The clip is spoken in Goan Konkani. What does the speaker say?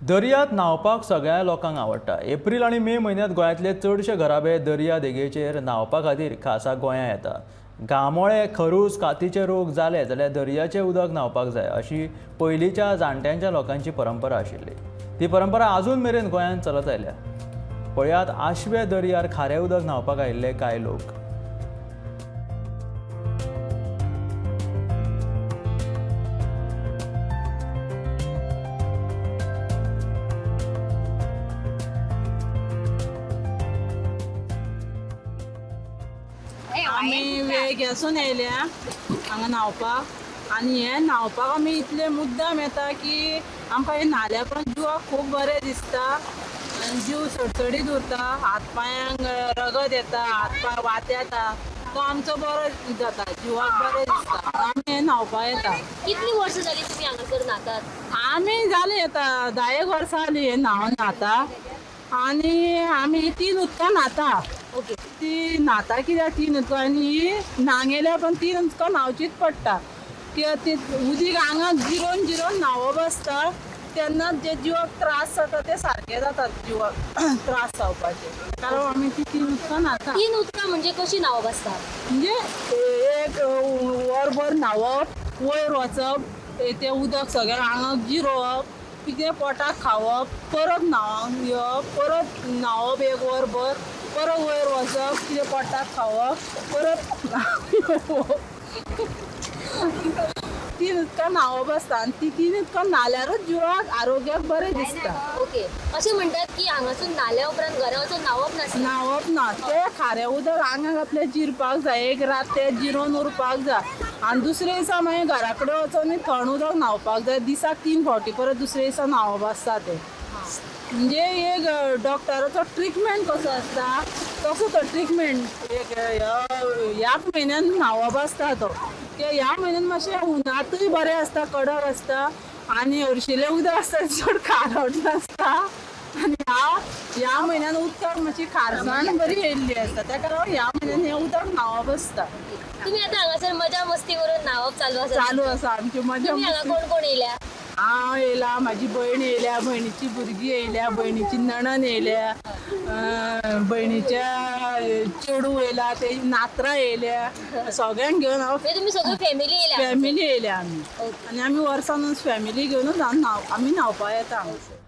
दर्यांत न्हांवपाक सगळ्या लोकांक आवडटा. एप्रील आनी मे म्हयन्यांत गोंयांतले चडशे घराबे दर्या देगेचेर न्हांवपा खातीर खासा गोंयां येता. घामोळे, खरूज, कातीचे रोग जाले जाल्यार दर्याचें उदक न्हांवपाक जाय अशी पयलींच्या जाणट्यांच्या लोकांची परंपरा आशिल्ली. ती परंपरा अजून मेरेन गोंयांत चलत आयल्या. पळयात आश्वे दर्यार खारें उदक न्हांवपाक आयिल्ले कांय लोक. आमी वेळग्यासून येयल्या हांगा न्हांवपाक आनी हे न्हांवपाक आमी इतले मुद्दाम येता की आमकां हे न्हाल्या उपरांत जिवाक खूब बरें दिसता आनी जीव सडसडीत उरता, हात पांयांक रगत येता, हात पांय वात येता, तो आमचो बरो जाता, जिवाक बरें दिसता. आमी हे न्हांवपाक येता. कितली वर्सां जाली तुमी हांगासर न्हातात? आमी जाली आतां 10 वर्सां जाली हे न्हांवन न्हाता आनी आमी 3 उदकां न्हाता. ओके. ती न्हाता कित्याक 3 उदकां आनी ही न्हांगेल्या पण 3 उदकां न्हांवचीच पडटा कित्याक ती उदीक आंगाक जिरोवन जिरोवन न्हांवप आसता तेन्ना जे जिवाक त्रास जाता ते सारके जातात जिवाक त्रास जावपाचे, कारण आमी ती 3 उदकां न्हाता. 3 उदकां म्हणजे कशी न्हांवप आसता? म्हणजे एक वरभर न्हांवप, वयर वचप, तें उदक सगळें आंगाक जिरोवप, कितें पोटाक खावप, परत न्हांवक येवप, परत न्हांवप एक वरभर, परत वयर वचप, कितें पोटाक खावप, परत न्हांवप. 3 उदकां न्हांवप आसता आनी ती 3 उदकां न्हाल्यारूच जिवाक आरोग्याक बरें दिसता. ओके. अशें म्हणटात की हांगासून न्हाल्या उपरांत घरा वचून न्हांवप नासता. न्हांवप ना, तें खारें उदक आंगाक आपल्या जिरपाक जाय, एक रात तें जिरोवन उरपाक जाय आनी दुसरे दिसा मागीर घरा कडेन वचून थंड उदक न्हांवपाक जाय. दिसाक 3 फावटी परत दुसरे दिसा न्हांवप आसता तें. म्हणजे एक डॉक्टराचो ट्रिटमेंट कसो आसता तसो तो ट्रिटमेंट एक ह्याच म्हयन्यान न्हांवप आसता तो. ते ह्या म्हयन्यान मातशें उनांतूय बरें आसता, कडक आसता आनी हरशिलें उदक आसता चड खारट नासता आनी ह्या म्हयन्यान उदकाक मातशी खारसाण बरी येयल्ली आसता, ताका लागून ह्या म्हयन्यान हें उदक न्हांवप आसता. तुमी आतां हांगासर मजा मस्ती करून न्हांवप चालू आसा? चालू आसा आमची मजा तुमी हांगा मस्ती. कोण कोण येयल्या? हांव येयला, म्हाजी भयण येयल्या, भयणीची भुरगीं येयल्या, भयणीची नणन येयल्या, भयणीच्या चेडूं येयला, ते नातरां येयल्या, सगळ्यांक घेवन हांव. म्हणजे तुमी सगळी फॅमिली येयल्या? फॅमिली येयल्या आमी. ओके. आनी आमी वर्सानूच फॅमिली घेवनूच आमी न्हांवपाक येता हांगासर.